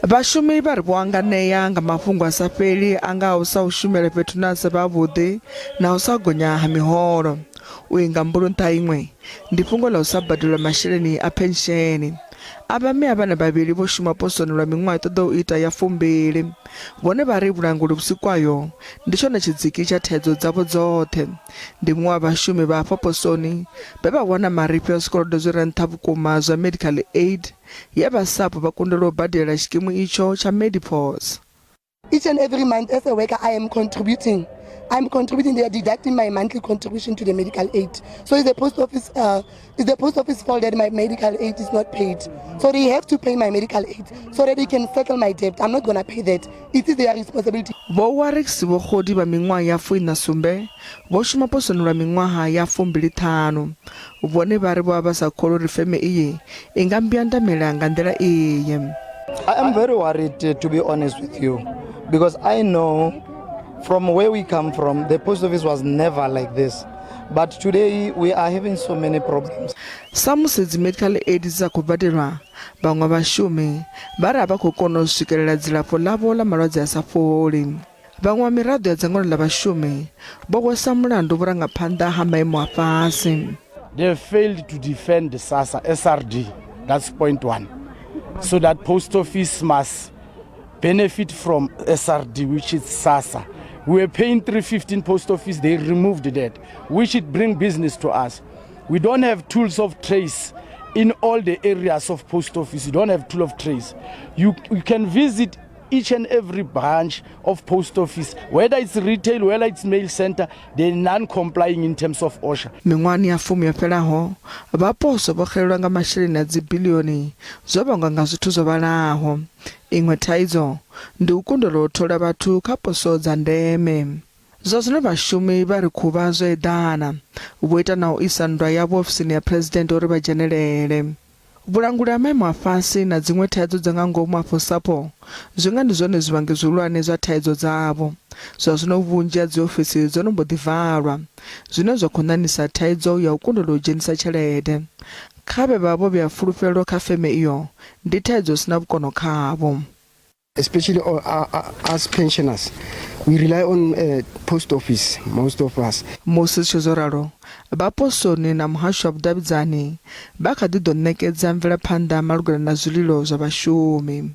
Vhashumi vha ri vho hanganea nga mafhungo a sa fheli a ngaho sa u shumela fhethu hune ha sa vhe havhuḓi na u sa gonya ha miholo. U inga mbulu nṱha ha iṅwe ndi fhungo ḽa u sa badelwa masheleni a phensheni. Avha mme a vhana vhavhili vho shuma posoni lwa miṅwaha i ṱoḓaho u ita ya fumbili. Vhone vha ri vhulanguli vhusikwayo ndi tshone tshidziki tsha thaidzo dzavho dzoṱhe. Ndi muṅwe wa vhashumi vha afha posoni vhe vha wana marifhi a zwikolodo zwi re nṱha vhukuma zwa medical aid ye vha SAP vha kundelwa u badela tshikimu itsho tsha Medipos. Each and every month as a worker I am contributing. I'm contributing, they are deducting my monthly contribution to the medical aid. So it's the post office, it's the post office fault that my medical aid is not paid. So they have to pay my medical aid so that they can settle my debt. I'm not gonna pay that. It is their responsibility. Vho Warwick Sibogodi vha miṅwaha ya fuiṋa sumbe vho shuma posoni lwa miṅwaha ya fumbili ṱhanu. Vhone vha ri vho vha vha sa kholwi uri feme iyi i nga mbyandamela nga nḓila iyi. I am very worried, to be honest with you, because I know from where we come from, the post office was never like this. But today we are having so many problems. Samusi dzi medical aid dzi sa khou badelwa, vhaṅwe vhashumi vha ri a vha khou kona u swikelela dzilafho ḽavho ḽa malwadze a sa fholi. Vhaṅwe vha miraḓo ya dzangano ḽa vhashumi vho hwesa mulandu vhurangaphanḓa ha maimo a fhasi. They have failed to defend SASSA, SRD, that's point one. So that post office must benefit from SRD, which is SASSA. We were paying 315 post office, they removed that, which it bring business to us. We don't have tools of trace in all the areas of post office. You don't have tool of trace. You can visit each and every branch of post office, whether it's retail, whether it's mail center, they're non-complying in terms of OSHA. Miṅwahani ya fumi yo fhelaho, vha poswo vho xelelwa nga masheleni a dzibiḽioni zwo vhangwa nga zwithu zwo vhalaho. Iṅwe thaidzo ndi u kundelwa u thola vhathu kha poswo dza ndeme. Zwa zwino vhashumi vha ri khuvha zwo eḓana. Vho ita na u isa nndwa yavho ofisini ya Phresidennde uri vha dzhenelele. Vhulanguli ha maimo a fhasi na dziṅwe thaidzo dza nga ngomu afho SAPO zwi nga ndi zwone zwivhangi zwihulwane zwa thaidzo dzavho. Zwa zwino vhunzhi ha dziofisi dzo no mbo ḓi valwa, zwine zwa khou ṋaṋisa thaidzo ya u kundelwa u dzhenisa tshelede. Kha vhe vha vha vho vhea fulufhelo kha feme iyo, ndi thaidzo i si na vhukono khavho. Especially us pensioners, we rely on post office, most of us. Musi zwi tshi zwo ralo, vha posoni na muhasho wa vhudavhidzani vha kha ḓi ḓo ṋekedza mvelaphanḓa malugana na zwililo zwa vhashumi.